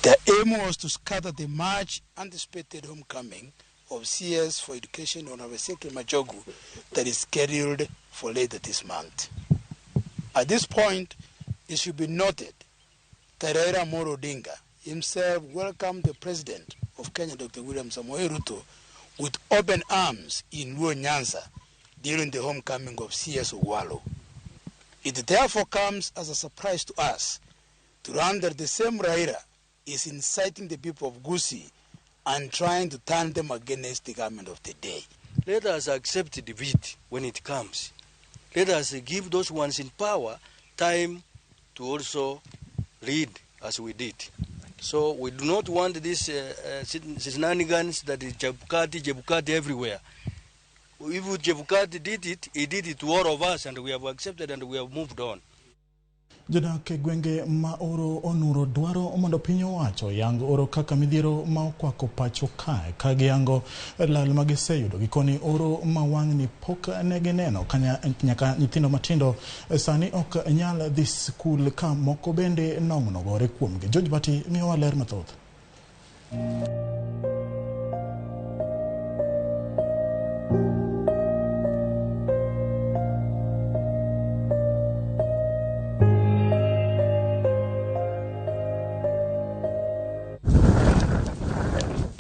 The aim was to scatter the much anticipated homecoming of CS for Education Honorable Ezekiel Machogu that is scheduled for later this month. At this point, it should be noted that Raila Amolo Odinga himself welcomed the President of Kenya, Dr. William Samoei Ruto, with open arms in Luo Nyanza during the homecoming of CS Owalo. It therefore comes as a surprise to us to learn that the same Raila is inciting the people of Gusii and trying to turn them against the government of the day. Let us accept defeat when it comes. Let us give those ones in power time to also lead as we did. So we do not want these shenanigans that is Chebukati, Chebukati everywhere. If Chebukati did it, he did it to all of us, and we have accepted and we have moved on. Jodak e gwenge ma oro onuro dwaro mondo piny owacho yang oro kaka midhiero ma okwako pacho kae ka giyango lal ma giseyudo gikoni oro ma wang'ni pok ne gineno ka nyaka nyithindo matindo sani ok nyal dhi skul ka moko bende nong'no gore kuomgi. George Bati miyowa ler mathoth.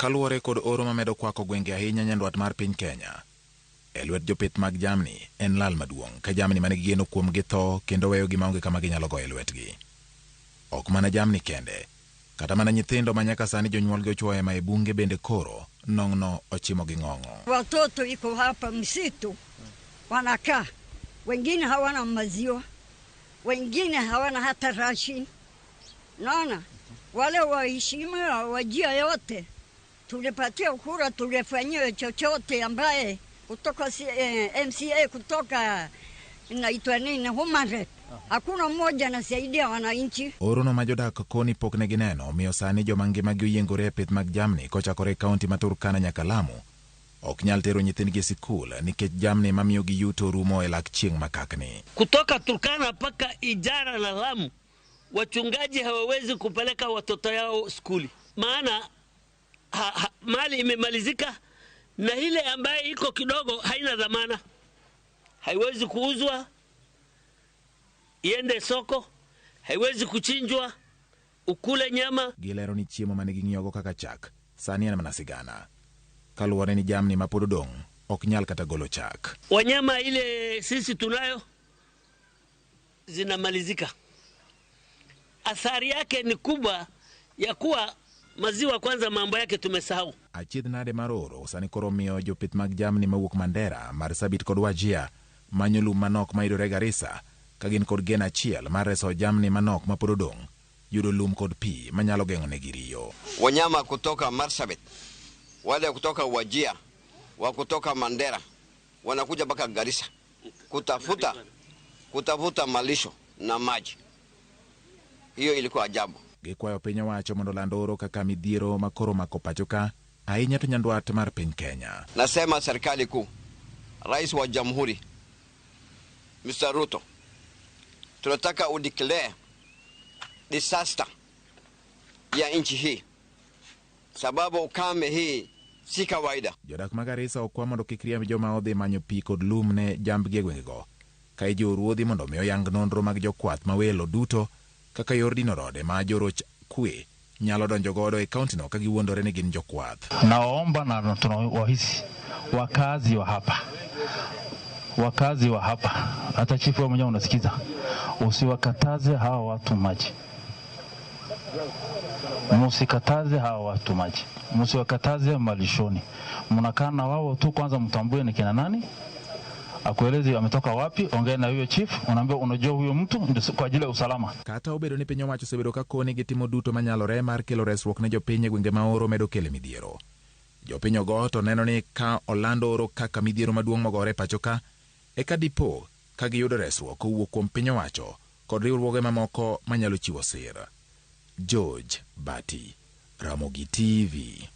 Kaluwore kod oro mamedo kwako gwenge ahinya nyandwat mar piny Kenya, e lwet jopith mag jamni en lal maduong' ka jamni mane gigeno kuomgi tho kendo weyogi maonge kama ginyalo goye lwetgi. Ok mana jamni kende, kata mana nyithindo ma nyaka sani jonyuolgi ochuoyo ema e bunge bende koro nong'no ochimo gi ng'ong'o. Watoto iko hapa msitu wanakaa, wengine hawana maziwa, wengine hawana hata ration. Naona wale waheshimiwa wajia yote tulipatia kura, tulifanyia chochote ambaye kutoka MCA kutoka inaitwa nini human rep, hakuna mmoja anasaidia wananchi. Oro no ma jodak koni pok ne gineno omiyo sani joma ngimagi oyiengore e pith mag jamni kochakore e kaunti ma Turkana nyaka Lamu ok nyal tero nyithindgi e sikul nikech jamni mamiyogi yuto rumo e lak chieng' makakni. Kutoka Turkana mpaka Ijara na Lamu, wachungaji hawawezi kupeleka watoto yao skuli, maana mali imemalizika na ile ambaye iko kidogo haina dhamana, haiwezi kuuzwa iende soko, haiwezi kuchinjwa ukule nyama. Gilero ni chiemo mane ging'iyogo kaka chak sani en mana sigana kaluwore ni jamni ma pod odong' ok nyal kata golo chak. Wanyama ile sisi tunayo zinamalizika. Athari yake ni kubwa ya kuwa maziwa kwanza mambo yake tumesahau. Achiedh nade mar oro sani koro miyo jopith mag jamni mawuok Mandera, Marsabit kod Wajir manyo lum manok mayudore Garissa ka gin kod geno achiel mar reso jamni manok ma pod odong' yudo lum kod pi manyalo geng'onegi riyo. Wanyama kutoka Marsabit, wale kutoka Wajir, wa kutoka Mandera wanakuja mpaka Garissa kutafuta malisho na maji. Hiyo ilikuwa ajabu. Gikwayo piny owacho mondo oland oro kaka midhiero ma koro omako pacho ka ahinya to nyandwat mar piny Kenya. Nasema serikali kuu, Rais wa Jamhuri Mr. Ruto, tunataka udeclare disaster ya nchi hii, sababu ukame hii si kawaida. Jodak ma Garissa okwa mondo kik riemb joma odhi manyo pi kod lum ne jambgi e gwengego, ka ijiwo ruodhi mondo mi oyang nonro mag jokwath mawelo duto kaka yor dino rode ma joroch kwe nyalo donjo godo e kauntino ka giwuondore ni gin jokwath. Naomba na tunawahisi wakazi wa hapa, wakazi wa hapa, hata chifu wewe mwenyewe unasikiza, usiwakataze hawa watu maji, musikataze hawa watu maji, musiwakataze malishoni. Mnakaa na wao tu, kwanza mtambue ni kina nani, akueleze ametoka wapi, ongea na huyo chief, unaambia unajua huyo mtu ndio kwa ajili ya usalama. Kata obedo ni piny owacho osebedo ka koni gitimo duto manyalore mar kelo resruok ne jopiny e gwenge ma oro medo kelo midhiero. Jopiny ogo to neno ni ka oland oro kaka midhiero maduong' mogore e pacho ka, eka dipo ka giyudo resruok kowuok kuom piny owacho kod riwruoge mamoko manyalo chiwo sir. George Bati, Ramogi TV.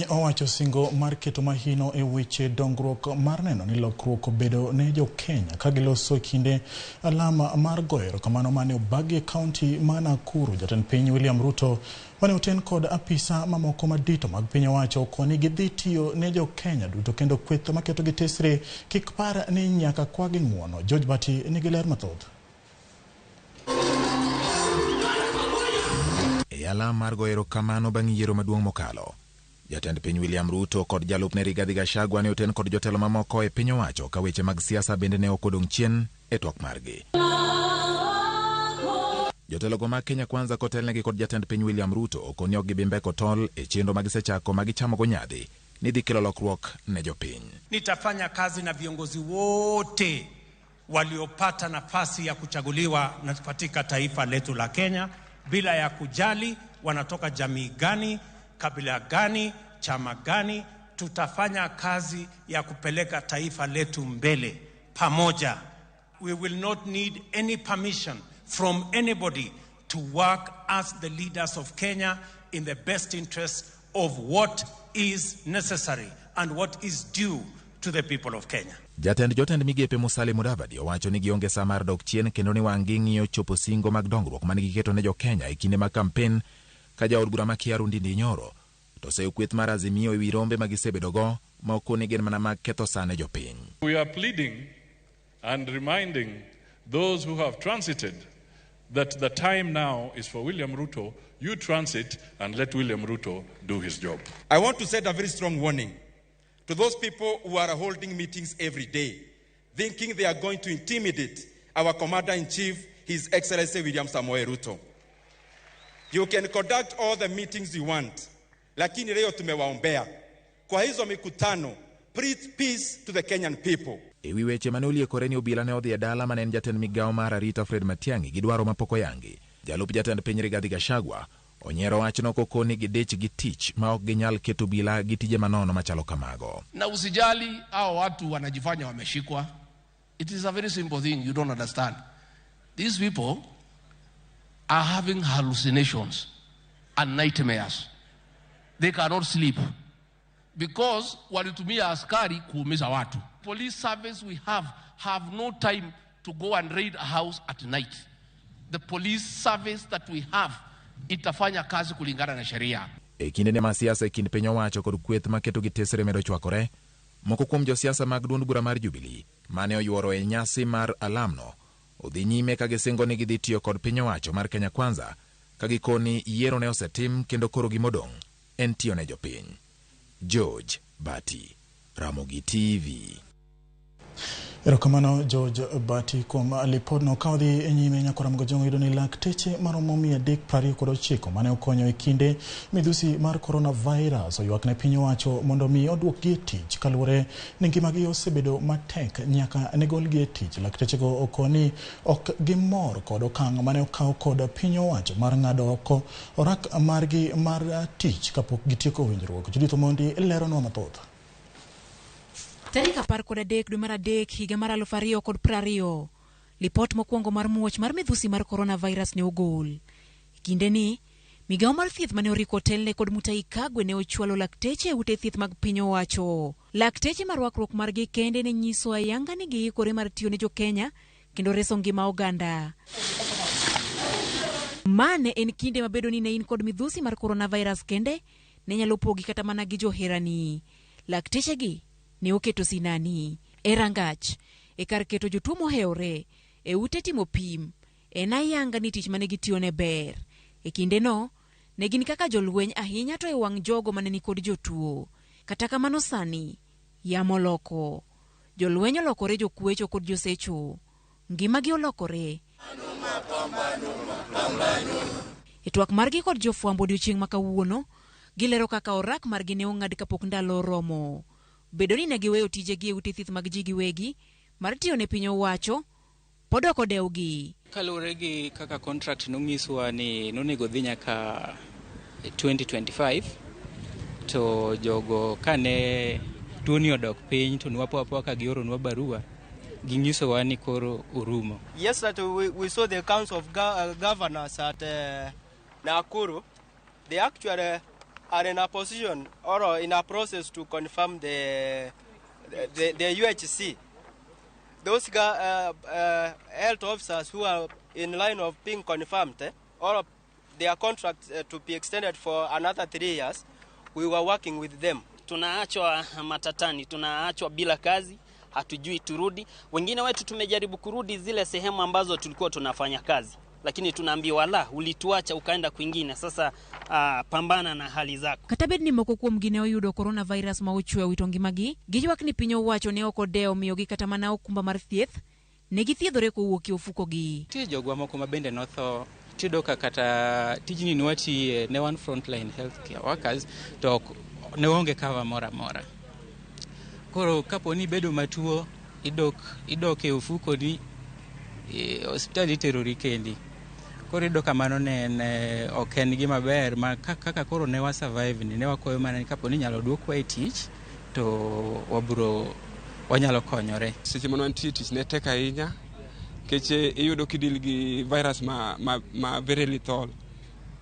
Piny owacho singo mar keto mahino e weche dongruok mar neno ni lokruok obedo ne jo-Kenya ka giloso kinde alama mar goyo erokamano mane obagi e kaunti ma Nakuru. Jatend piny William Ruto mane oten kod apisa mamoko madito mag piny owacho okoni gidhi tiyo ne jo-Kenya duto kendo kweth maketo gi tesre kik par ni nyaka kwagi ng'uono. George Bati nigi ler mathoth. E alam mar goyo erokamano bang' yiero maduong' mokalo, Jatend piny William Ruto kod jalupne Rigathi Gachagua ne oten kod jotelo mamoko e piny owacho ka weche mag siasa bende ne ok odong' chien e twak margi. Jotelogo mag Kenya Kwanza kotelnegi kod jatend piny William Ruto okoni ok gibi mbeko tol e chenro ma gisechako ma gichamogo nyadhi ni dhi kelo lokruok ne jopiny. Nitafanya kazi na viongozi wote waliopata nafasi ya kuchaguliwa na katika taifa letu la Kenya bila ya kujali wanatoka jamii gani, kabila gani, chama gani. Tutafanya kazi ya kupeleka taifa letu mbele pamoja. We will not need any permission from anybody to work as the leaders of Kenya in the best interest of what is necessary and what is due to the people of Kenya. Jatend jotend migepe Musalia Mudavadi owacho ni gionge sa mar dok chien kendo ni wang' gi ng'iyo chopo singo mag dongruok mane giketo ne jo-Kenya e kinde mag kampen ka jaod bura ma Kiaru Ndindi Nyoro to oseyo kweth mar Azimio ewi rombe ma gisebedogo ma okoni gin mana mag ketho sa ne jopiny. We are pleading and reminding those who have transited that the time now is for William Ruto. You transit and let William Ruto do his job. I want to send a very strong warning to those people who are holding meetings every day, thinking they are going to intimidate our Commander-in-Chief, His Excellency William Samoei Ruto. You can conduct all the meetings you want, lakini leo tumewaombea. Kwa hizo mikutano, preach peace to the Kenyan people. E wi weche mane oliekore ni obila ne odhi e dala mane en jatend migawo mar arita Fred Matiang'i gi dwaro mapok oyangi. Jalup jatend piny Rigathi Gachagua onyiero wachno kokoni gidich gi tich ma ok ginyal keto obila gi tije manono machalo kamago. Na usijali hao watu wanajifanya wameshikwa. It is a very simple thing you don't understand. These people are having hallucinations and nightmares. They cannot sleep because walitumia askari kuumiza watu. Police service we have no time to go and raid a house at night. The police service that we have itafanya kazi kulingana na sheria. E kinde ma siasa e kind piny owacho kod kweth maketo gi tesre medo chwakore, moko kuom josiasa mag duond bura mar Jubilee mane oyuoro e nyasi mar alamno odhi nyime ka gisingo ni gidhi tiyo kod piny owacho mar Kenya Kwanza ka gikoni yiero ne osetim kendo koro gimodong' en tiyo ne jopiny. George Bati, Ramogi TV. Erokamano George Bati kuom lipodno. Ka odhi e nyime nyakora Mgojong yudo ni lakteche maromo 329 mane okonyo e kinde midhusi mar coronavirus oywak ne piny owacho mondo mi oduokgi e tich kaluwore ni ngimagi osebedo matek nyaka ne golgi e tich. Laktechego okoni ok gimor kod okang' mane okaw kod piny owacho mar ng'ado oko orak margi mar tich kapok gitieko winjruok. Judith Omondi leronwa mathoth. Tarik 13 dwe mar 3 higa mar 2020, lipot mokwongo mar muoch mar midhusi mar coronavirus ne ogol. E kindeni, migawo mar thieth mane oriko otelne kod Mutahi Kagwe ne ochwalo lakteche e ute thieth mag piny owacho. Lakteche ma rwakruok margi kende ne nyiso ayanga ni giikore mar tiyo ne jo-Kenya kendo reso ngima oganda. Ma ne en kinde mabedo ni ne in kod midhusi mar coronavirus kende ne nyalo pogi kata mana gi joherani. Laktechegi ne oketo sinani e rangach, e kar keto jotuo mohewore, e ute timo pim. En ayanga ni tich mane gitiyo ne ber. E kindeno, ne gin kaka jolweny ahinya to e wang' jogo mane nikod jotuo. Kata kamano sani, yamo oloko. Jolweny olokore jokwecho kod josecho. Ngimagi olokore. E twak margi kod jofwambo odiochieng' ma kawuono, gilero kaka orak margi ne ong'ad kapok ndalo oromo. Bedo ni ne giweyo tijegi e ute thieth mag ji giwegi mar tiyo ne piny owacho pod ok odewgi. Kaluwore gi kaka contract nonyiswa ni nonego dhi nyaka 2025, to jogo kane tuoni odok piny to nwapo apoa ka gioronwa barua ginyisowa ni koro orumo. Yesterday we saw the Council of Governors at Nakuru. They actually are in a position or in a process to confirm the UHC. Those health officers who are in line of being confirmed, or their contract to be extended for another 3 years, we were working with them. Tunaachwa matatani, tunaachwa bila kazi, hatujui turudi. Wengine wetu tumejaribu kurudi zile sehemu ambazo tulikuwa tunafanya kazi, lakini tunaambiwa la, ulituacha ukaenda kwingine, sasa pambana na hali zako. Kata bed ni moko kuomgi ne oyudo coronavirus ma ochwe owito ngimagi, giywak ni piny owacho ne ok odewo miyogi kata mana okumba mar thieth, ne githiedhore kowuok e ofukogi. Nitie jogwa moko ma bende notho, tiyudo ka kata tijni nwatiye ne wan frontline healthcare workers to ne waonge cover moro amora. Koro kapo ni ibedo matuo, idok e ofukoni, osiptal iterori kendi. Koro iyudo ka mano ne en ok en gima ber ma kaka koro ne wa survive ni ne wakwayo mana ni kapo ni inyalo duokwa e tich to wabro wanyalo konyore. Seche mane wantie tich ne tek ahinya nikech iyudo kidil gi virus ma very lethal,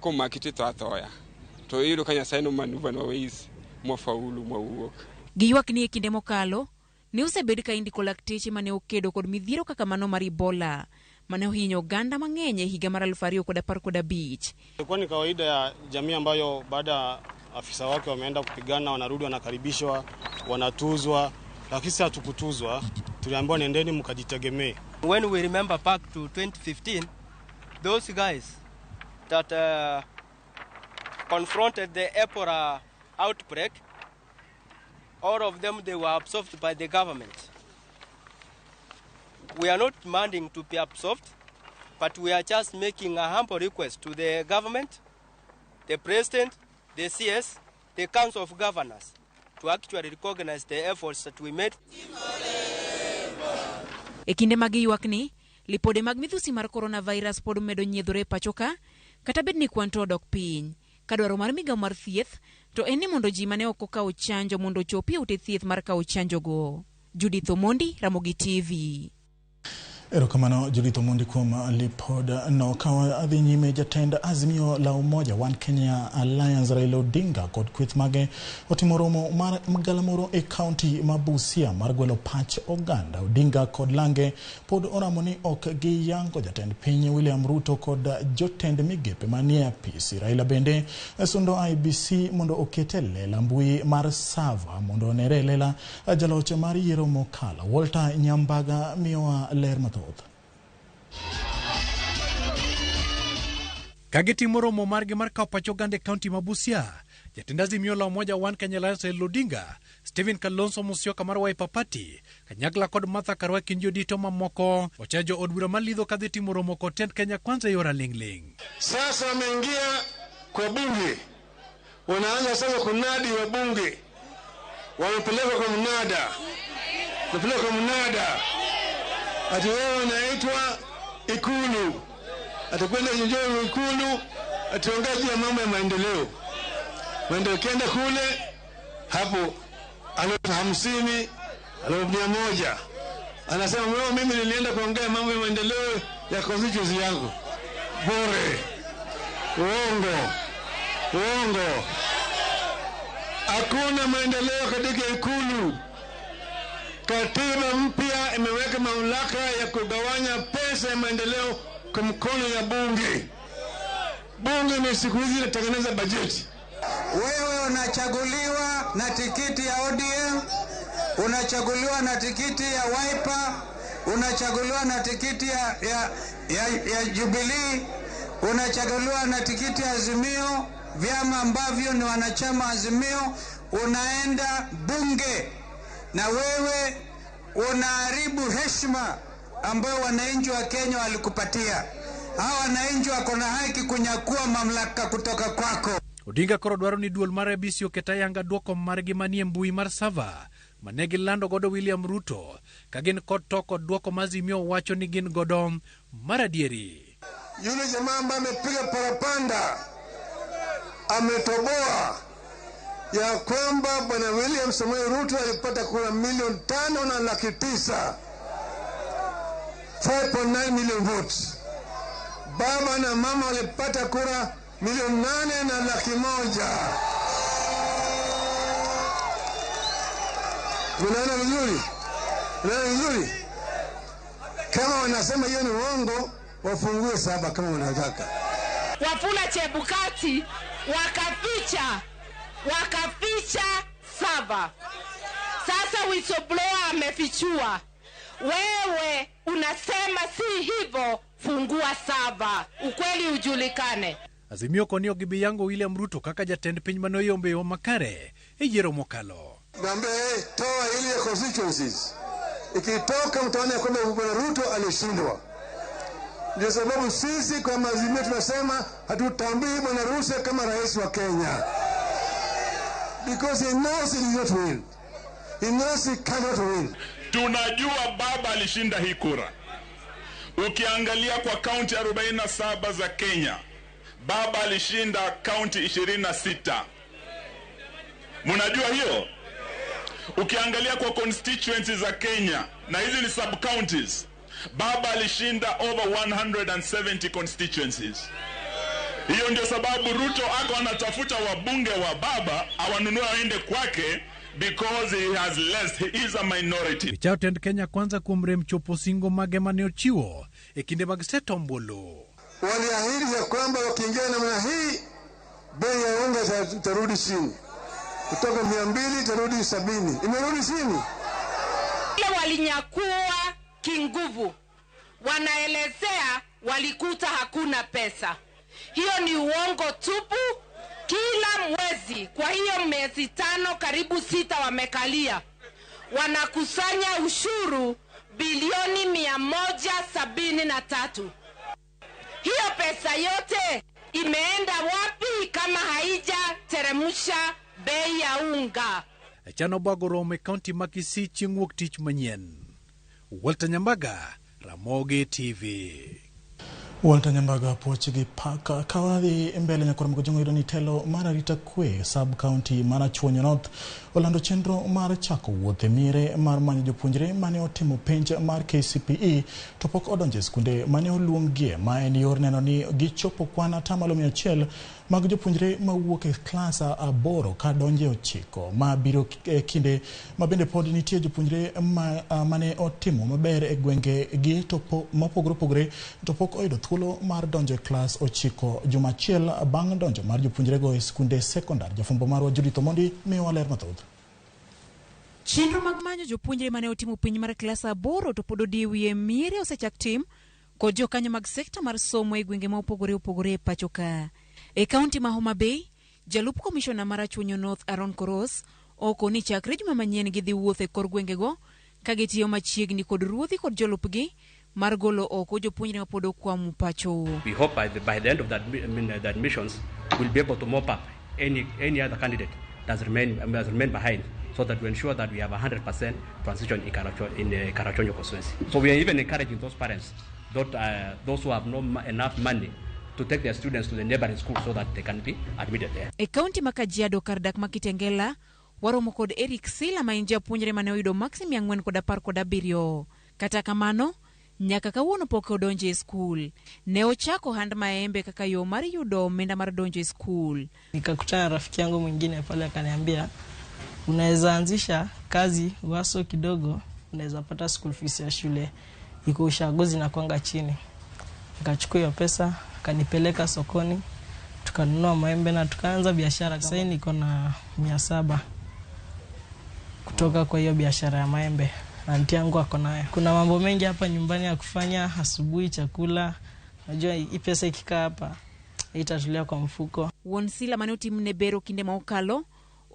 komaki titho athoya, to iyudo ka Nyasaye nomanuva nwa ways mwafaulu mwawuok. Giywak ni e kinde mokalo ne osebed ka indiko lakteche mane okedo kod midhiero kaka mano mar Ebola mane ohinyo oganda mang'eny e higa mar 2015. Ilikuwa ni kawaida ya jamii ambayo baada ya afisa wake wameenda kupigana, wanarudi wanakaribishwa, wanatuzwa, lakini sisi hatukutuzwa, tuliambiwa nendeni mkajitegemee. When we remember back to 2015, those guys that confronted the Ebola outbreak, all of them, they were absorbed by the government. We are not demanding to be absorbed, but we are just making a humble request to the government, the president, the CS, the Council of Governors, to actually recognize the efforts that we made. E kinde mag ywak ni, lipode mag midhusi mar coronavirus pod medo nyiedhore e pacho ka, kata bed ni kwan to odok piny. Ka dwaro mar migawo mar thieth to en ni mondo ji mane ok okawo chanjo mondo ochopi e ute thieth mar kawo chanjogo. Judith Omondi, Ramogi TV. Erokamano Judith Omondi kuom lipod no. Ka adhi nyime, jatend Azimio la Umoja One Kenya Alliance Raila Odinga kod kweth mage otimo romo mar galamoro e kaunti ma Busia mar gwelo pach oganda. Odinga kod Lange pod oramo ni ok giyango jatend piny William Ruto kod jotend migepe manie apisi. Raila bende sundo IEBC mondo oket e lela mbui mar sava mondo onere e lela jaloch mar yiero mokalo. Walter Nyambaga miyowa ler mathoth. Ka gitimo romo margi mar kawo pach oganda e kaunti ma Busia, jatend Azimio la Umoja One Kenya Alliance Raila Odinga, Stephen Kalonzo Musyoka mar Wiper Party, kanyakla kod Martha Karua kind jodito mamoko, ochajo od bura malidho kadhi timo romo kod tend Kenya Kwanza e yor aling'ling'. Sasa wameingia kwa bunge, wanaanza sasa kunadi wabunge, wamepelekwa kwa mnada, wamepelekwa kwa mnada, ati wewe unaitwa Ikulu, atakwenda njoo Ikulu, ationgea juu ya mambo ya maendeleo. Maendeleo kenda kule hapo 50,000, 100,000. Anasema wewe, mimi nilienda kuongea mambo ya maendeleo ya constituency yangu. Bure. Uongo. Uongo. Hakuna maendeleo katika Ikulu. Katiba mpya imeweka mamlaka ya kugawanya pesa ya maendeleo kwa mkono ya bunge. Bunge ni siku hizi inatengeneza bajeti. Wewe unachaguliwa na tikiti ya ODM, unachaguliwa na tikiti ya Wiper, unachaguliwa na tikiti ya Jubilee, unachaguliwa na tikiti ya Azimio, vyama ambavyo ni wanachama Azimio, unaenda bunge na wewe unaharibu heshima ambayo wananchi wa Kenya walikupatia. Hawa wananchi wako na haki kunyakua mamlaka kutoka kwako. Odinga koro dwaro ni duol mar IEBC oket ayanga duoko margi manie mbui mar sava mane gilando godo William Ruto ka gin kod to kod duoko ma Azimio wacho ni gin godo mar adieri. Yule jamaa ambaye amepiga parapanda ametoboa ya kwamba Bwana William Samoei Ruto alipata kura 5,900,000, 5.9 million votes. Baba na mama walipata kura 8,100,000. Tunaona vizuri? Tunaona vizuri? Kama wanasema hiyo ni uongo, wafungue saba kama wanataka. Wafula Chebukati wakaficha saba. Sasa whistleblower amefichua. Wewe unasema si hivyo, fungua saba, ukweli ujulikane. Azimio koni ok gibi yango William Ruto kaka jatend piny mane oyombe yo makare e yiero mokalo. Naambia yeye, toa ile ya constituencies. Ikitoka mtaona kwamba Bwana Ruto alishindwa. Ndio sababu sisi kwa Azimio tunasema hatutambui Bwana Ruto kama rais wa Kenya. Because he knows he did not win. He knows he cannot win. Tunajua baba alishinda hii kura. Ukiangalia kwa kaunti 47 za Kenya, baba alishinda kaunti 26. Mnajua hiyo? Ukiangalia kwa constituencies za Kenya, na hizi ni sub counties, baba alishinda over 170 constituencies. Hiyo ndio sababu Ruto ako anatafuta wabunge wa baba awanunue waende kwake, because he has less, he is a minority. Weche jotend Kenya Kwanza kuom rem chopo singo mage mane ochiwo e kinde mag seto ombulu. Waliahidi ya kwamba wakiingia namna hii bei ya unga itarudi chini, kutoka 200 itarudi 70. Imerudi chini. Wale walinyakua kinguvu, wanaelezea walikuta hakuna pesa. Hiyo ni uongo tupu. Kila mwezi, kwa hiyo miezi 5 karibu 6 wamekalia, wanakusanya ushuru bilioni 173. Hiyo pesa yote imeenda wapi kama haijateremsha bei ya unga? Chano Bwago romo e kaunti ma Kisii chieng' wuok tich manyien. Walter Nyambaga, Ramogi TV. Walter Nyambaga puoch gi paka kawadhi mbele nyakoro moko yudo ni telo mar arita kwe sub county mar Rachuonyo North olando chenro mar chako wuoth e miere mar manyo jopuonjre mane otimo penj mar KCPE to pok odonjo e skunde mane oluonggie, ma en yor neno ni gichopo kwan 100% mag jopuonjre mawuok e klas 8 ka donjo e 9 ma biro e kinde ma bende pod nitie jopuonjre mane otimo maber e gwenge gi to mopogore opogore to pok oyudo thuolo mar donjo e klas 9 juma achiel bang' donjo mar jopuonjrego e skunde sekondar. Jafwambo marwa Judith Omondi miyowa ler mathoth. Chenro mag manyo jopuonjre mane otimo penj mar klas 8 to pod odiyo wiye miere osechak tim kod jokanyo mag sekta mar somo e gwenge ma opogore opogore e pacho ka. E kaunti ma Homa Bay, jalup komishona mar Rachuonyo North Aaron Koros oko ni chakre juma manyien gidhi wuoth e kor gwengego ka gitiyo machiegni kod ruodhi kod jolupgi mar golo oko jopuonjre ma pod okwamo pacho. We hope by the end of the admissions we'll be able to mop up any other candidate that has remained behind, so that we ensure that we have 100% transition in Karachuonyo constituency. So we are even encouraging those parents, those who have not enough money, to take their students to the neighboring school so that they can be admitted there. E kaunti ma Kajiado kar dak ma Kitengela, waromo kod Eric Sila ma en japuonjre mane oyudo maksi 417. Kata kamano, nyaka kawuono pok odonjo e skul. Ne ochako hand maembe kaka yo mar yudo omenda mar donjo e skul. Nikakutana rafiki yangu mwingine pale akaniambia unaweza anzisha kazi waso kidogo, unaweza pata school fees ya shule iko ushagozi na kwanga chini. Nikachukua hiyo pesa, akanipeleka sokoni, tukanunua maembe na tukaanza biashara. Sasa niko na 700 kutoka kwa hiyo biashara ya maembe. Anti yangu ako nayo. Kuna mambo mengi hapa nyumbani ya kufanya, asubuhi chakula. Najua hii pesa ikikaa hapa itatulia kwa mfuko. Wuon Sila mane otimne bero kinde ma okalo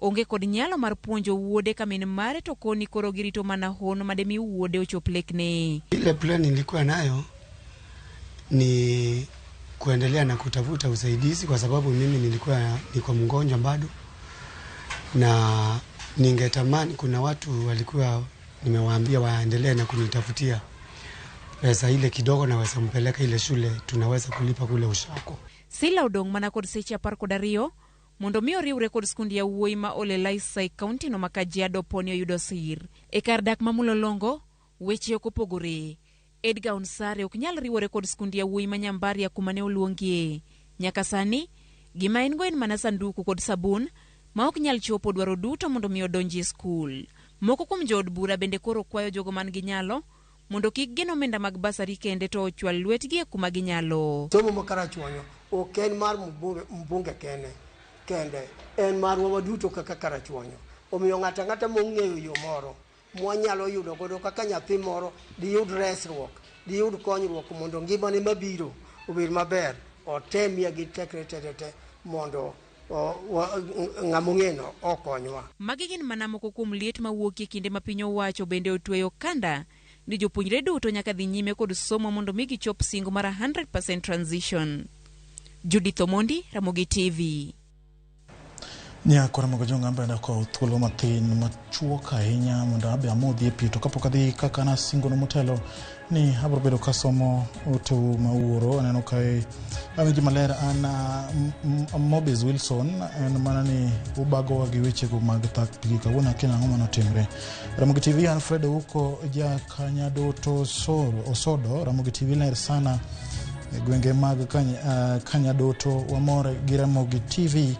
onge kod nyalo mar puonjo wuode ka min mare to koni koro girito mana hono mademi wuode ochop lekne. Ile plan nilikuwa nayo ni kuendelea na kutafuta usaidizi, kwa sababu mimi nilikuwa niko mgonjwa bado, na ningetamani kuna watu walikuwa nimewaambia waendelee na kunitafutia pesa ile kidogo naweza mpeleka ile shule tunaweza kulipa kule ushako. Sila odong' mana kod seche 12 mondo mi oriwre kod skund yawuoyi ma Ole Lai county no ma Kajiado poni oyudo sir. E kar dak ma Mulolongo, weche ok opogore. Edgar Onsare ok nyal riwore kod skund yawuoyi ma Nyambaria kuma ne oluongie. Nyaka sani, gima en go en mana sanduku kod sabun ma ok nyal chopo dwaro duto mondo mi odonji e skul. Moko kuom jood bura bende koro kwayo jogo man gi nyalo mondo kik gen omenda mag basari kende to ochwal lwetgi e kuma ginyalo. Somo ma Karachuonyo ok en mar mbunge kende, en marwa waduto kaka Karachuonyo. Omiyo ng'ato ang'ata mong'eyo yo moro mwanyalo yudo godo kaka nyathi moro diyud resruok, diyud konyruok mondo ngimane mabiro obed maber, otemie gi tekre te mondo ng'ama ong'eno okonywa. Magi gin mana moko kuom liet mawuok e kinde ma piny owacho bende otweyo okanda ni jopuonjre duto nyaka dhi nyime kod somo mondo mi gichop singo mar 100% transition. Judith Omondi, Ramogi TV. Nyako Ramogi Ojwang' bende okawo thuolo mathin machuok ahinya mondo abe amodhi pi to kapok adhi kaka nasingono motelo ni abiro bedo kasomo oteu mawuoro. Aneno kae awinjo maler an Mobis Wilson en mana ni ubagowa gi wechego mag thak pigi kawuono akia nang'o manotimre. Ramogi TV Alfred Ouko Jakanyadoto Osodo. Ramogi TV ler sana e gwenge mag Kanyadoto wamor gi Ramogi TV.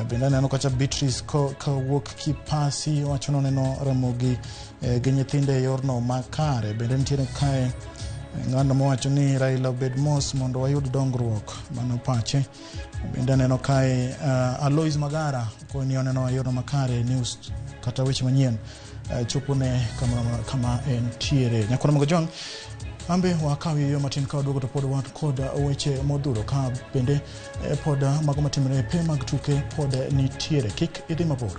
Bende aneno kacha Beatrice kawuok Kipasi wacho ni oneno Ramogi gi nyithinde e yorno makare. Bende nitiere kae ng'ano mowacho ni Raila obed mos mondo wayud dongruok, mano pache. Bende aneno kae Alois Magara koni oneno e yorno makare news kata weche manyien chopone kama entiere. Nyakoro Ramogi Ojwang' ambe wakaw yo matin ka waduogo to pod wan kod weche modhuro ka bende pod mago matimore e pe mag tuke pod nitiere. Kik idhi mabor.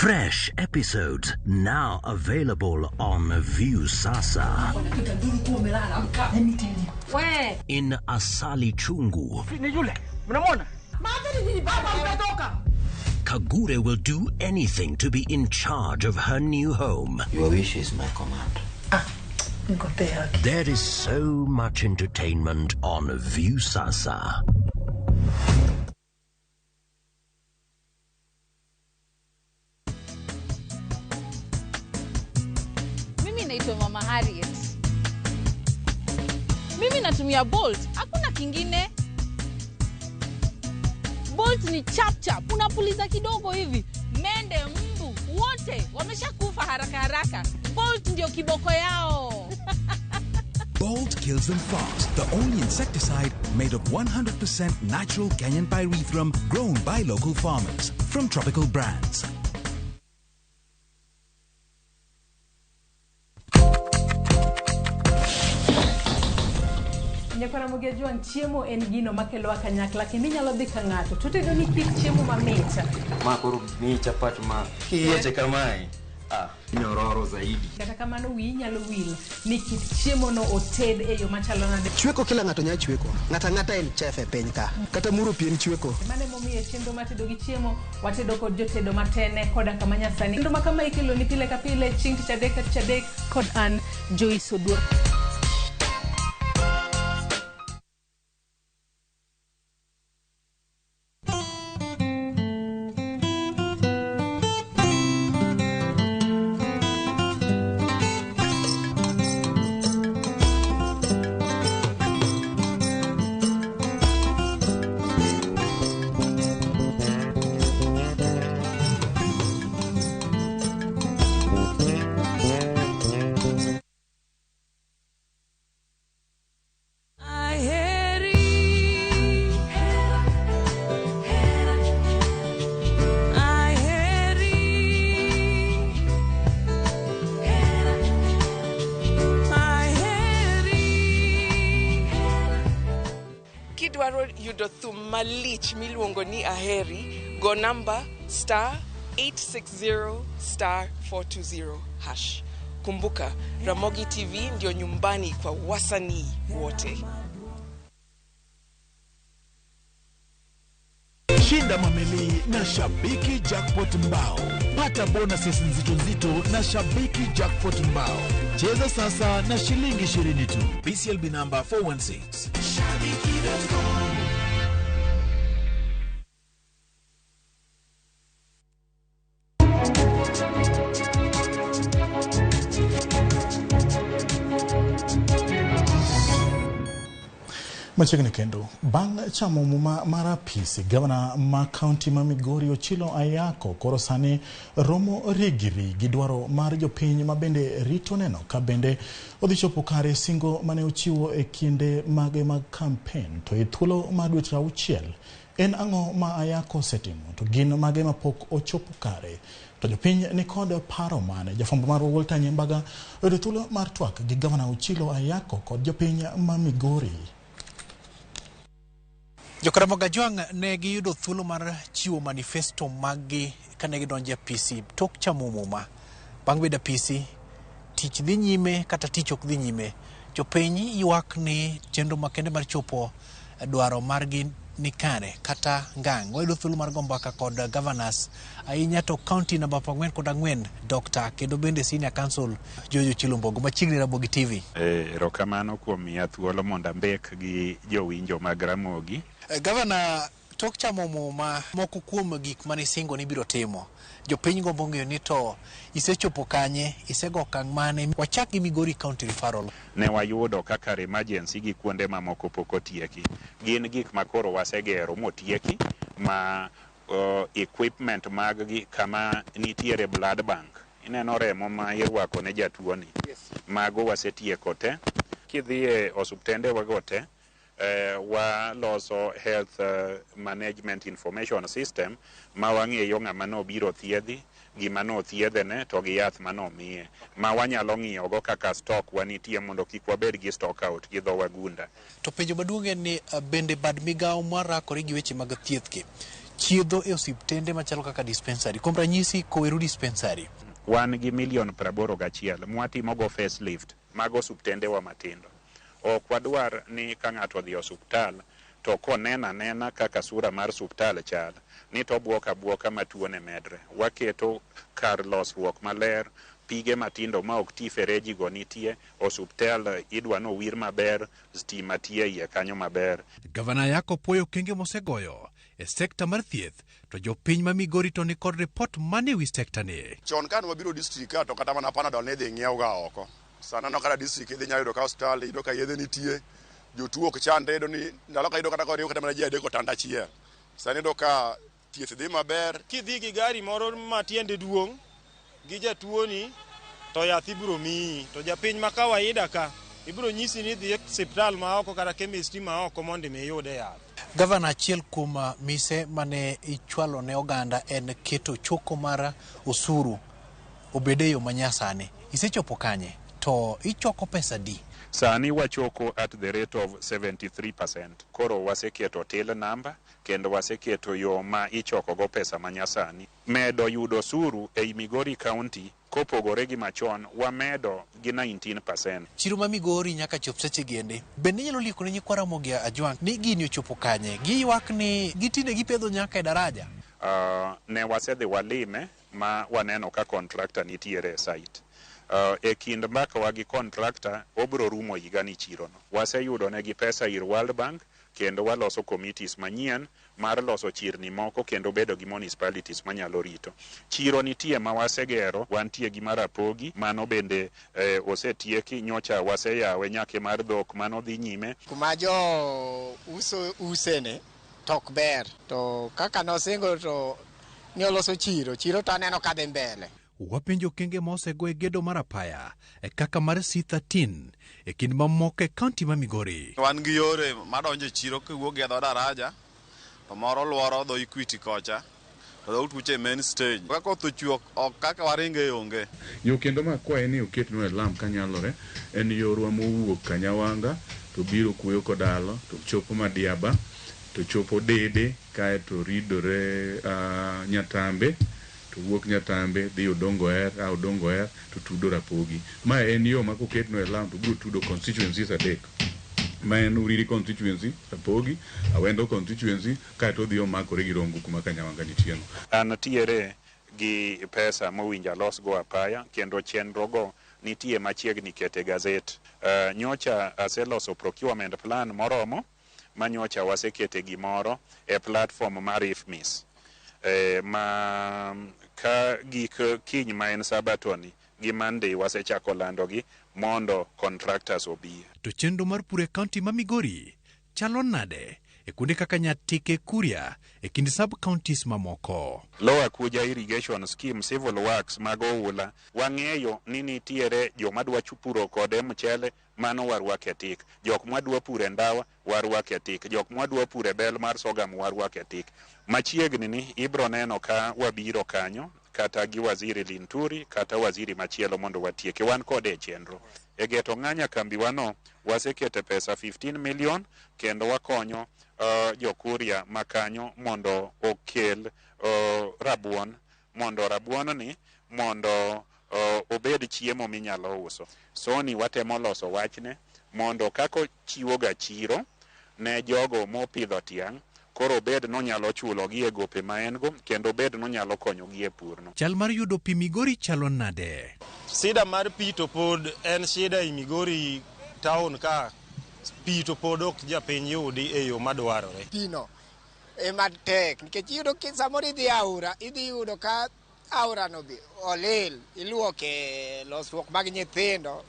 Fresh episodes now available on Viusasa. In Asali Chungu, Kagure will do anything to be in charge of her new home. Your wish is my command. There is so much entertainment on Viusasa. Mimi naitwa Mama Harriet. Mimi natumia Bolt, hakuna kingine. Bolt ni chap chap, unapuliza kidogo hivi, mende, mbu, wote wameshakufa haraka haraka. Bolt ndio kiboko yao. Bolt kills them fast. The only insecticide made of 100% natural Kenyan pyrethrum grown by local farmers from Tropical Brands. Nyakwara Ojwang' chiemo en gino makelowa kanyakla kendo inyalo dhi ka ng'ato to otedo ni kit chiemo mamit. Ma koro miyi chapat ma kiyieche kamae, nyororo zaidi. Kata kamano wiyi nyalo wil ni kit chiemo no oted e yo machalo nade. Chweko kila ng'ato nyalo chweko. Ng'ato ang'ata en chef e piny ka. Kata muro pi en chweko. Mano emomiyo e chenro mar tedo gi chiemo watedo kod jotedo matene koda kama nyasani. Chenro ma kama ikelo ni pile ka pile chieng' tich adek ka tich adek kod an Joyce Oduor. Kidwaro yudo thum malich miluongo ni Aheri, go namba star 860 star 420 hash. Kumbuka, Ramogi TV ndio nyumbani kwa wasanii wote. Shinda mameli na Shabiki Jackpot Mbao. Pata bonuses nzito nzito na Shabiki Jackpot Mbao. Cheza sasa na shilingi 20 tu. BCLB number 416. Shabiki.com. Machiegni kendo, bang' chamo muma mar apisi, gavana ma kaunti ma Migori Ochilo Ayako koro sani romo rigiri gi dwaro mar jopiny ma bende rito neno ka bende odhi chopo kare singo mane ochiwo e kinde mage mag kampen. To e thuolo mar dweche 6, en ang'o ma Ayako osetimo to gin mage mapok ochopo kare? To jopiny ni kod paro mane? Jafwambo marwa Walter Nyembaga oyudo thuolo mar twak gi gavana Ochilo Ayako kod jopiny ma Migori. Jokaramogi Ajwang' ne giyudo thuolo mar chiwo manifesto maggi kane gidonjo e apisi tok chamo muma. Bang' bedo apisi, tich dhi nyime kata tich ok dhi nyime. Jopiny ywak ni chenro makende mar chopo dwaro margi ni kare kata ngang'. Wayudo thuolo mar go mbaka kod governors ahinya to county namba 44 Dr. kendo bende senior counsel George Ochilo Mbogo machiegni Ramogi TV. Erokamano kuom miya thuolo mondo ambek gi jowinjo mag Ramogi. Gavana, tok chamo muma, moko kuom gik mane isingo ni ibiro timo, jopiny gombo ng'eyo ni to isechopo kanye, isego okang' mane. Wachak gi Migori County Referral. Ne wayudo ka kar emergency gi kuonde mamoko pok otieki. Gin gik ma koro wasegero motieki ma equipment mag gi kama nitiere blood bank. Ineno remo ma irwako ne jatuo ni. Mago wasetieko te. Kidhi e osuptende wago te, waloso health management information system ma wang'eyo ng'ama nobiro thiedhi, gima nothiedhene to gi yath manomiye, ma wanyalo ng'iyogo kaka stock wanitie mondo kik wabed gi stock out gi dho wagunda. To penjo maduong' en ni bende bad migawo marakore gi weche mag thieth gi chiedho e osiptende machalo kaka dispensary, kuom ranyisi Koweru dispensary. Wan gi milion 81 mwatimogo facelift mag osiptendewa matindo. Ok wadwar ni ka ng'ato odhi e osiptal to koneno anena kaka sura mar osiptal chal, ni to obuok abuoka ma tuone medre. Waketo kar losruok maler, pige matindo ma ok ti fereji go nitie, osiptal idwa nowir maber, stima tie iye kanyo maber. Gavana Ayako puoyo okenge mosegoyo e sekta mar thieth, to jopiny ma Migori to ni kod ripot mane ewi sekta ni. Chon kane wabiro district ka to kata mana Panadol ne idhi ng'iew ga oko. Sana no kata district idhi nyalo yudo ka osiptal, iyudo ka yedhe nitie, jotuo ok chandre, iyudo ni ndalo ka iyudo kata koriw kata mana ji 3 otanda achiel. Sani iyudo ka thieth dhi maber. Kidhi gi gari moro ma tiende duong' gi jatuoni to yath ibiro miyi, to japiny ma kawaida ka ibiro nyisi ni dhi e osiptal ma oko kata chemist ma oko mondo mi iyude yath. Gavana, achiel kuom mise mane ichwalo ne oganda en keto choko mar osuru obed e yo manyasani. Isechopo kanye? To ichoko pesa di? Sani wachoko at the rate of 73%. Koro waseketo till number kendo waseketo yo ma ichoko go pesa manyasani. Medo yudo osuru ei Migori County kopogore gi machon wamedo gi 19%. Chiro ma Migori nyaka chop seche giende. Bende inyalo lieko ne nyikwa Ramogi Ajwang' ni gini ochopo kanye? Giywak ni gitinde gipedho nyaka e daraja. Ne wasedhi walime ma waneno ka contractor nitiere e site. E kind mbakawa gi contractor obro rumo higani chirono. Waseyudo negi pesa ir World Bank kendo waloso committees manyien mar loso chirni moko kendo bedo gi municipalities manyalo rito. Chiro nitie ma wasegero, wantie gi mar Rapogi, mano bende osetieki, nyocha waseyawe nyake mar dhok, mano dhi nyime. Kuma jo uso usene to ok ber, to kaka nosingo to ni oloso chiro, chiro to aneno ka dhi mbele. Wapenjo okenge ma osego e gedo mar apaya kaka mar C13 e kind mamoko e kaunti ma Migori. Wan gi yore madonjo e chiro kiwuok gi dho daraja, to moro luoro dho Equity kocha, to dho tuche main stage. Ka koth ochwe ok kaka waringe onge. Yo kendo ma akwaye ni oketnwa e lam kanyalore en yorwa mowuok Kanyawanga to biro Kuoyo Kodalo to chopo Madiaba to chopo Dede kaeto ridore Nyatambe to wuok Nyatambe dhi Odongo Er, a Odongo Er to tudo Rapogi. Ma en yo ma koketnwa e lam to biro tudo constituencies 3 ma en Uriri constituency, Rapogi, Awendo constituency kaeto odhi omakore gi Rongo kuma Kanyawanga nitie no. Antiere gi pesa mowinjo alosgo apaya kendo chenro go nitie machiegni kete gazet. Nyocha aseloso procurement plan moromo ma nyocha wasekete gimoro e platform mar IFMIS. Ma ka gik kiny ma en Sabato ni gi Monday wasechako landogi mondo contractors obi. To chenro mar pur e kaunti ma Migori chalo nade e kuonde kaka Nyatike Kuria e kind sub counties mamoko. Lower Kuja Irrigation Scheme civil works mag oula wang'eyo ni nitiere joma dwa puro kode mchele mano warwake tik, jok mwadwa puro e ndawa warwake tik, jok mwadwa puro e bel mar sorghum warwake tik. Machiegni ni ibro neno ka wabiro kanyo kata gi waziri Linturi kata waziri machielo mondo watieke, wan kode e chenro. E geto ng'anya kambiwano wasekete pesa 15 million kendo wakonyo jokuria makanyo mondo okel rabuon, mondo rabuon ni mondo obed chiemo minyalo uso. Soni watemo loso wachne mondo kako chiwo ga chiro ne jogo mopidho tiang' koro bed nonyalo chulo gi e gope ma en go kendo bed nonyalo konyo gi e purno. Chal mar yudo pi Migori chalo nade? Shida mar pi to pod en shida e Migori town ka pi to pod ok japiny yudi e yo madwarore. Pino ema tek nikech iyudo ki samoro idhi aora idhi yudo ka aora no be olil iluoke losruok mag nyithindo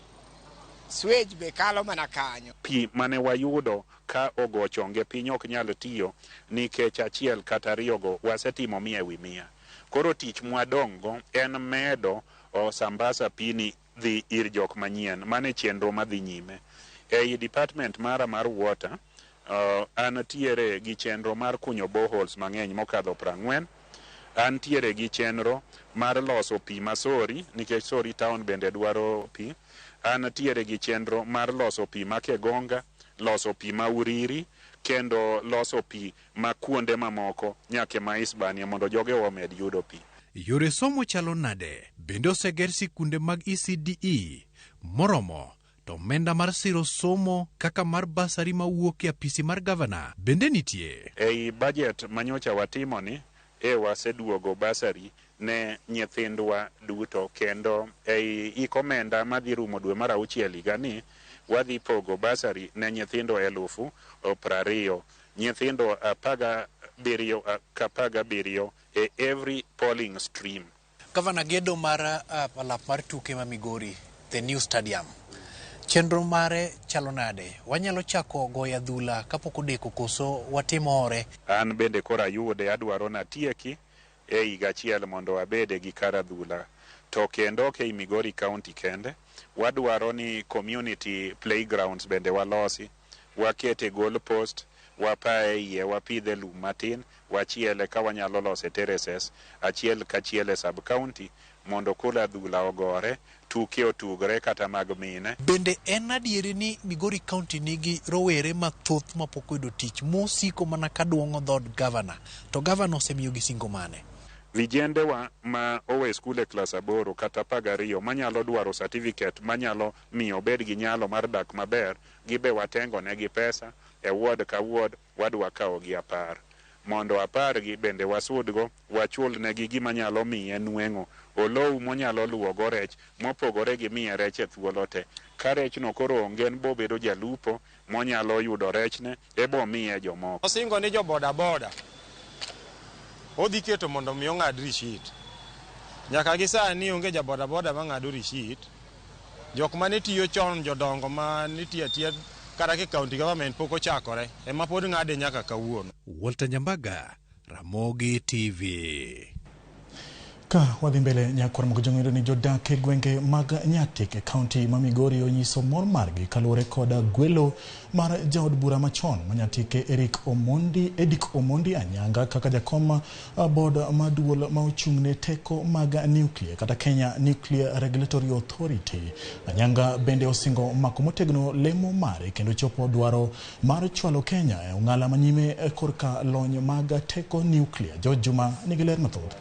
sewage be kalo mana kanyo. Pi mane wayudo ka ogo chonge piny ok nyal tiyo nikech achiel kata ariyo go wasetimo mia ewi mia. Koro tich mwadong' go en medo sambasa pi ni dhi ir jok manyien. Mano e chenro madhi nyime. Ei department mara mar water antiere gi chenro mar kunyo boreholes mang'eny mokadho 40. Antiere gi chenro mar loso pi ma Sori nikech Sori town bende dwaro pi. Antiere gi chenro mar loso pi ma Kegonga, loso pi ma Uriri, kendo loso pi ma kuonde mamoko nyaka ma Isbania mondo jogewa omed yudo pi. Yore somo chalo nade? Bende oseger sikunde mag ECDE moromo to omenda mar siro somo kaka mar basari mawuok e apisi mar gavana bende nitie? Ei budget manyocha watimo ni e waseduogo basari ne nyithindwa duto kendo ei ik omenda madhi rumo dwe mar auchiel higani wadhi pogo basari ne nyithindo 20,000 nyithindo 17 ka 17 e every polling stream. Gavana, gedo mar alap mar tuke ma Migori, the new stadium. Chenro mare chalo nade? Wanyalo chako goyo adhula kapok odeko koso watimore? An bende koro ayude adwaro natieki e higa achiel mondo abede gi kar adhula. To kendo ok ei Migori County kende, wadwaro ni community playgrounds bende walosi, wakete goal post, wapaye iye, wapidhe lum matin, wachiele ka wanyalo lose terraces achiel kachiel e sub county mondo koro adhula ogore, tuke otugre kata mag mine. Bende en adieri ni Migori County nigi rowere mathoth mapok oyudo tich mosiko mana ka duong'o dhood gavana to gavana osemiyogi singo mane? Vijendewa ma owe skul e klas 8 kata 12 manyalo dwaro certificate manyalo miyo obed gi nyalo mar dak maber, gibe watengo negi pesa e ward ka ward wadwa kawogi 10. Mondo 10 gi bende wasudgo wachul negi gima nyalo miye nweng'o, olou monyalo luwogo rech mopogore gi miye rech e thuolo te. Ka rechno koro onge en bobedo jalupo monyalo yudo rechne ebomiye jomoko. Osingo ni jo boda boda odhi keto mondo mi ong'ad receipt. Nyaka gi sani onge ja boda boda mang'ado receipt. Jok mane tiyo chon jodongo mane tiyo atiya kata ka county government pok ochakore ema pod ng'ade nyaka kawuono. Walter Nyambaga, Ramogi TV. Ka wadhi mbele nyakwar Mokojong yudo ni jodak e gwenge mag Nyatik e kaunti ma Migori onyiso mor margi kaluwore kod gwelo mar jaod bura machon ma Nyatike Eric Omondi, Edick Omondi Anyanga kaka jakom board ma duol ma ochung' ne teko mag nuclear kata Kenya Nuclear Regulatory Authority. Anyanga bende osingo mako motegno lemo mare kendo chopo dwaro mar chwalo Kenya e ong'ala manyime korka lony mag teko nuclear. George Juma nigi ler mathoth.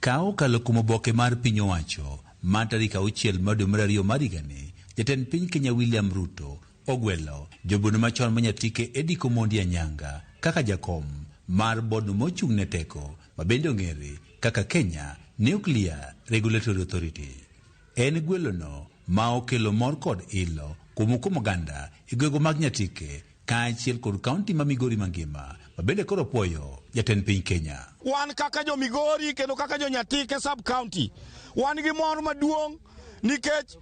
Ka okalo kuom oboke mar piny owacho mar tarik 6 mar dwe mar ariyo mar higani, jatend piny Kenya William Ruto ogwelo jobuno machon ma Nyatike Edick Omondi Anyanga kaka jakom mar bodno mochung' ne teko ma bende ong'ere kaka Kenya Nuclear Regulatory Authority. En gwelono ma okelo mor kod ilo kuom kuom oganda e gwenge mag Nyatike kaachiel kod kaunti ma Migori mangima ma bende koro puoyo jatend piny Kenya. Wan kaka jo Migori kendo kaka jo Nyatike sub county wan gi mor maduong' nikech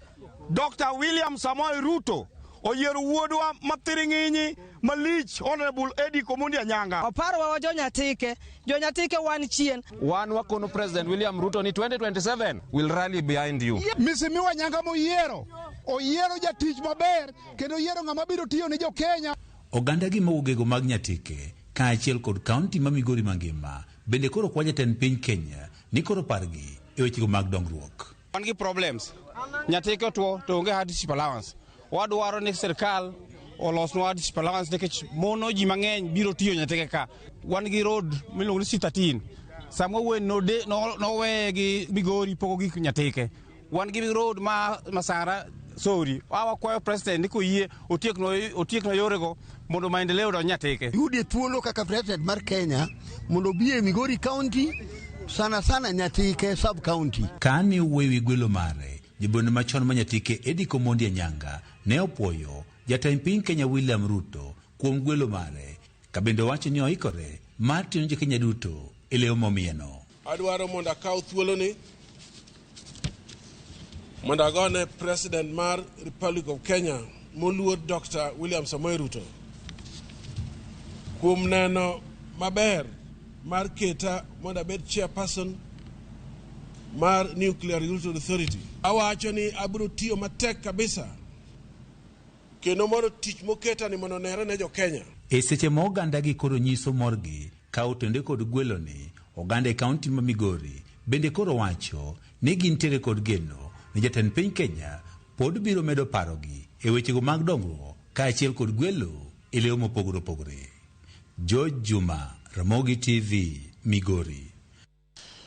Dr. William Samoei Ruto Oyiero wuodwa mathiring'inyi malich Honorable Eddie Komundi Anyanga. Oparowa wa jonyatike, jonyatike wan chien. Wan wakono President William Ruto ni 2027 will rally behind you. Mheshimiwa Anyanga moyiero, oyiero jatich maber kendo oyiero ng'ama biro tiyo ne jo Kenya. Oganda gi mowuok mag Nyatike kaachiel kod kaunti ma Migori mangima bende koro kwa jatend piny Kenya ni koro pargi e wechego mag dongruok. Wan gi problems. Nyatike otuo to onge hardship allowance. Wadwaro ni sirkal olosnwa hardship allowance nikech mono ji mang'eny biro tiyo Nyatike ka. Wan gi road miluongo ni C13. Sama wuoyi noweye gi Migori pok ogik Nyatike. Wan gi road ma Masara Sori. Wakwayo president ni koyie otieknwa yorego mondo maendeleo odonj Nyatike. Yudie thuolo kaka president mar Kenya mondo obi e Migori County sana sana Nyatike sub county. Kane owuoyo e gwelo mare, jabono machon ma Nyatike Eddie Komondi Anyanga ne opuoyo jatend piny Kenya William Ruto kuom gwelo mare, ka bende owacho ni oikore mar tiyo ne jo Kenya duto e leo momiyeno. Adwaro mondo akaw thuoloni mondo agone President mar Republic of Kenya moluor Dr. William Samoei Ruto kuom neno maber mar keta mondo abed chairperson mar Nuclear Regulatory Authority. Awacho ni abiro tiyo matek kabisa kendo mondo tich moketa ni mondo onere ne jo Kenya. E seche ma oganda gi koro nyiso morgi ka otende kod gweloni, oganda e kaunti ma Migori bende koro wacho ni gintiere kod geno ni jatend piny Kenya pod biro medo parogi e wechego mag dongruok kaachiel kod gwelo e leo mopogore opogore. George Juma, Ramogi TV, Migori.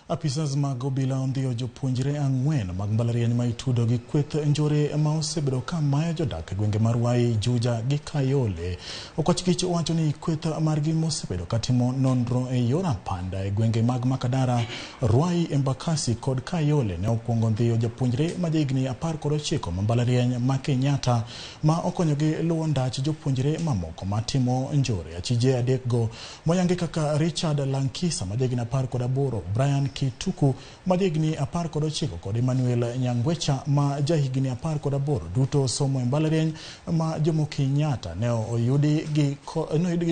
Apisas mag obila ondhiyo jopuonjre 4 mag mbalariany ma itudo gi kweth njore ma osebedo ka mayo jodak e gwenge mar Ruai, Juja gi Kayole. Okwach Kich wacho ni kweth margi mosebedo katimo nonro e yor apanda e gwenge mag Makadara, Ruai, Embakasi kod Kayole ne okwongo ndhiyo japuonjre ma jahigni 19 ma mbalariany ma Kenyatta ma okonyogi luwo ndach jopuonjre mamoko matimo njore. Achije 3 go moyangi kaka Richard Lankisa ma jahigni 18, Brian Kituku ma jahigni 19 kod Emmanuel Nyangwecha ma jahigni 18 duto somo e mbalariany ma Jomo Kenyatta ne oyudgi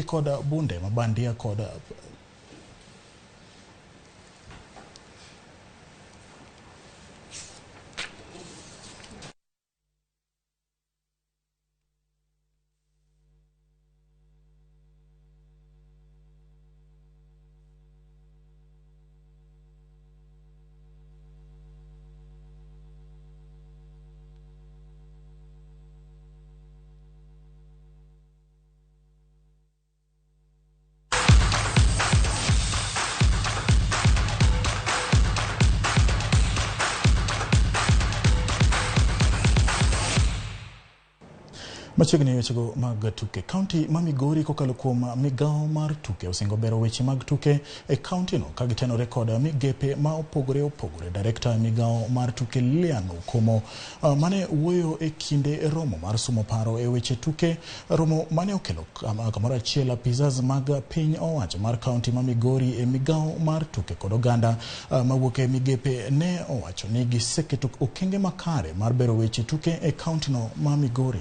kod bunde mabandia kod Machiegni wechego mag tuke. Kaunti ma Migori kokalo kuom migawo mar tuke osingo bero weche mag tuke e kaunti no ka gitenore kod migepe ma opogore opogore. Direkta migawo mar tuke Lilian Okomo mane wuoyo e kinde romo mar sumo paro e weche tuke, romo mane okelo kamoro achiel apisas mag piny owacho mar kaunti ma Migori e migawo mar tuke kod oganda mawuok e migepe ne owacho ni giseketo okenge makare mar bero weche tuke e kaunti no ma Migori.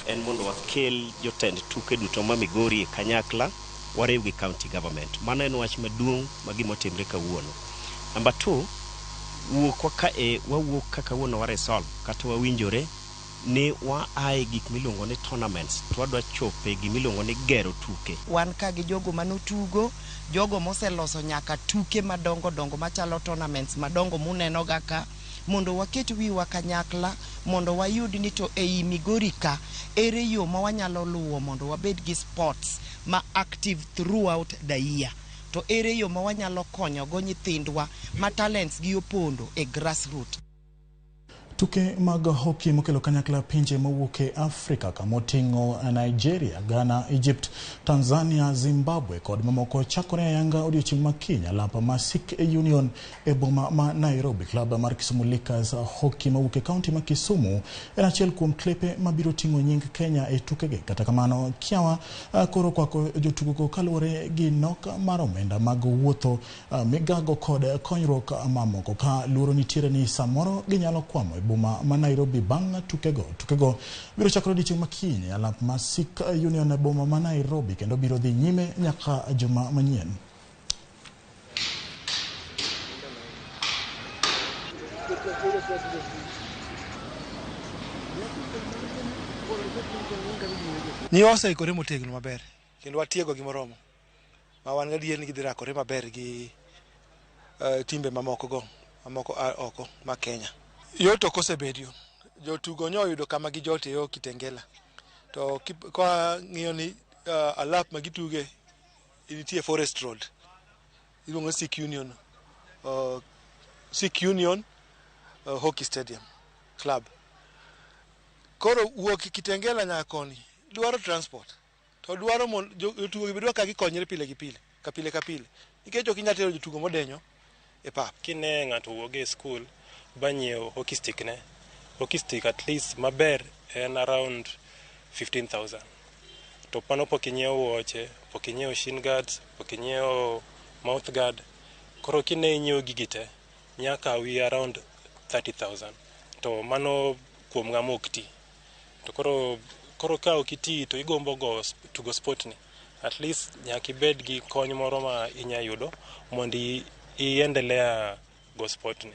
En mondo wakel jotend tuke duto ma Migori e kanyakla wariw gi county government. Mano en wach maduong' ma gima otimre kawuono. Number 2, wuok wawuok ka kawuono wa resolve kata wawinjore ni wa ae gik miluongo ni tournaments to wadwa chope gimiluongo ni gero tuke. Wan ka gi jogo manotugo, jogo moseloso nyaka tuke madongo dongo machalo tournaments madongo muneno ga ka, mondo waket wiwa kanyakla mondo wayud ni to ei Migori ka ere yo ma wanyalo luwo mondo wabed gi sports ma active throughout the year, to ere yo ma wanyalo konyogo nyithindwa ma talents gi opondo e grassroots. Tuke mag hockey mokelo kanyakla pinje mowuok e Afrika kamoting'o Nigeria, Ghana, Egypt, Tanzania, Zimbabwe kod mamoko chakore ayanga odiochieng' ma kiny alap ma Sikh Union e boma ma Nairobi. Klab mar Kisumu Lakers hockey mowuok e kaunti ma Kisumu en achiel kuom klepe mabiro ting'o nying Kenya e tukegi. Kata kamano, kiawa koro kwako jotugo kaluwore gi nok mar omenda mag wuotho, migago kod konyruok mamoko, ka luoro nitiere ni samoro ginyalo kwamo e boma ma Nairobi bang' tukego. Tukego biro chakore odiechieng' ma kiny e alap ma Sikh Union e boma ma Nairobi kendo biro dhi nyime nyaka juma manyien. Nyiwa oseikore motegno maber kendo watiego gi moromo ma wan gadier ni gidhi rakore maber gi timbe mamoko go mamoko a oko ma Kenya. Yot ok osebedo. Jotugo nyo oyudo kama gijote yo Kitengela. To kwa ng'iyo ni alap ma gituge nitie Forest Road. Iluongo ni Sikh Union. Sikh Union Hockey Stadium Club. Koro wuok Kitengela nyaka koni dwaro transport. To dwaro mondo jotugo gi dwa ka gikonyre pile gi pile, ka pile ka pile. Nikech ok inyal tero jotugo modenyo e pap. Kine ng'ato wuok e skul ba nyiewo hockey stick ne, hockey stick at least maber en around 15,000. To pano pok inyiewo wuoche, pok inyiewo shin guards, pok inyiewo mouth guard. Koro kine inyiewo gigi te, nyaka wi around 30,000. To mano kuom ng'ama ok ti. To koro ka ok iti to igombo go tugo sport ni, at least nyaka ibed gi kony moro ma inya yudo mondo iendelea go sport ni.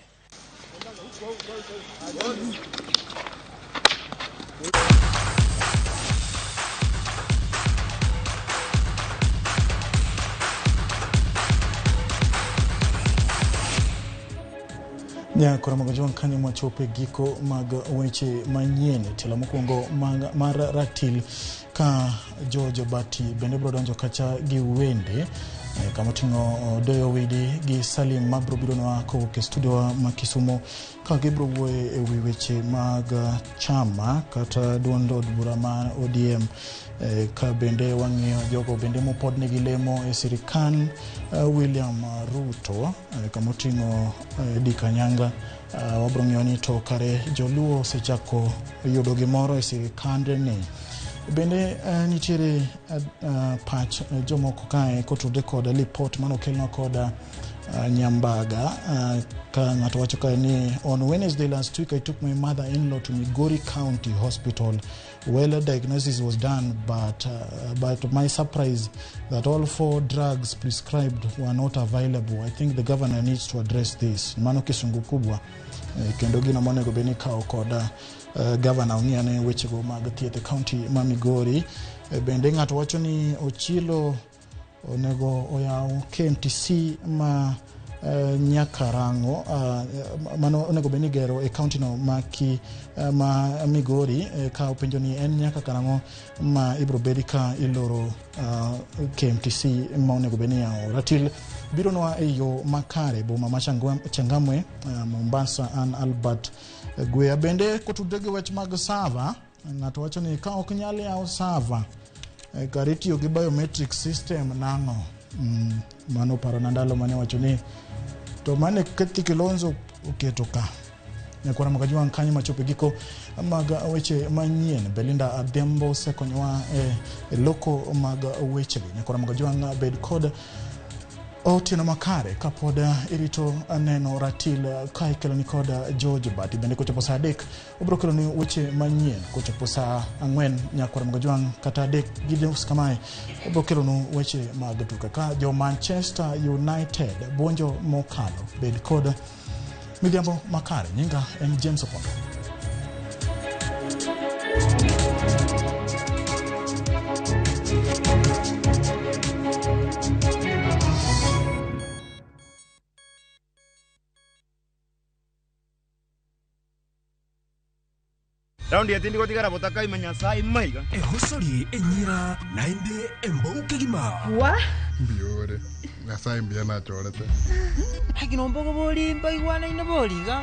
Nyakora mag jowang' kanyo mwachopo e giko mag weche manyien. Tielo mokwongo mar ratil ka George Bati bende biro donjo kacha gi wende kama oting'o Doyo Widi gi Salim mabiro bironwa kowuok e studio ma Kisumo ka gibiro wuoyo e wi weche mag chama kata duond od bura ma ODM ka bende wang'iyo jogo bende mopod nigi lemo e sirikal William Ruto kama oting'o Eddie Kanyanga. Wabiro ng'iyo ni to kare joluo osechako yudo gimoro e sirikandni. Bende nitiere pach jomoko kae kotudore kod lipot manokelnwa kod Nyambaga ka ng'ato wacho kae ni on Wednesday last week I took my mother-in-law to Migori County Hospital. Well, a diagnosis was done, but my surprise that all 4 drugs prescribed were not available. I think the governor needs to address this. Mano kisungu kubwa kendo gino monego bed ni ikawo kod governor ong'i ane wechego mag thieth e county ma Migori. Bende ng'ato wacho ni Ochilo onego oyaw KMTC ma Nyakarango mano onego bed ni igero e county no ma Migori ka openjo ni en nyaka karang'o ma ibiro bedi ka iloro KMTC ma onego bed ni iyawo. Ratil bironwa e yo makare boma ma Changamwe Mombasa an Albert Gwea. Bende kotudore gi wach mag sava, ng'ato wacho ni ka ok nyal yaw sava kar itiyo gi biometric system nang'o? Mano parona ndalo mane wacho ni to mane Kethi Kilonzo oketo ka. Nyakwara Makajwang' kanyo machopo giko mag weche manyien. Belinda Adhiambo osekonyowa e loko mag wechegi. Nyakwara Makajwang' bed kod otieno makare kapod irito neno ratil ka ikeloni kod George Bati. Bende kochopo saa 3 obiro keloni weche manyien. Kochopo saa 4 nyakwara Makajwang' kata 3:30 kamae obiro kelonu weche mag tuke ka jo Manchester United buonjo mokalo. Bed kod midhiambo makare. Nyinga en James Opondo. Raundi yatindi gotigara botaka imenya sai maiga. Ehosori enyira naende embouke gima. Wa? Mbiore. Nyasaye mbiya nachorete. Hakinombogo boli mbaigwana ine boliga.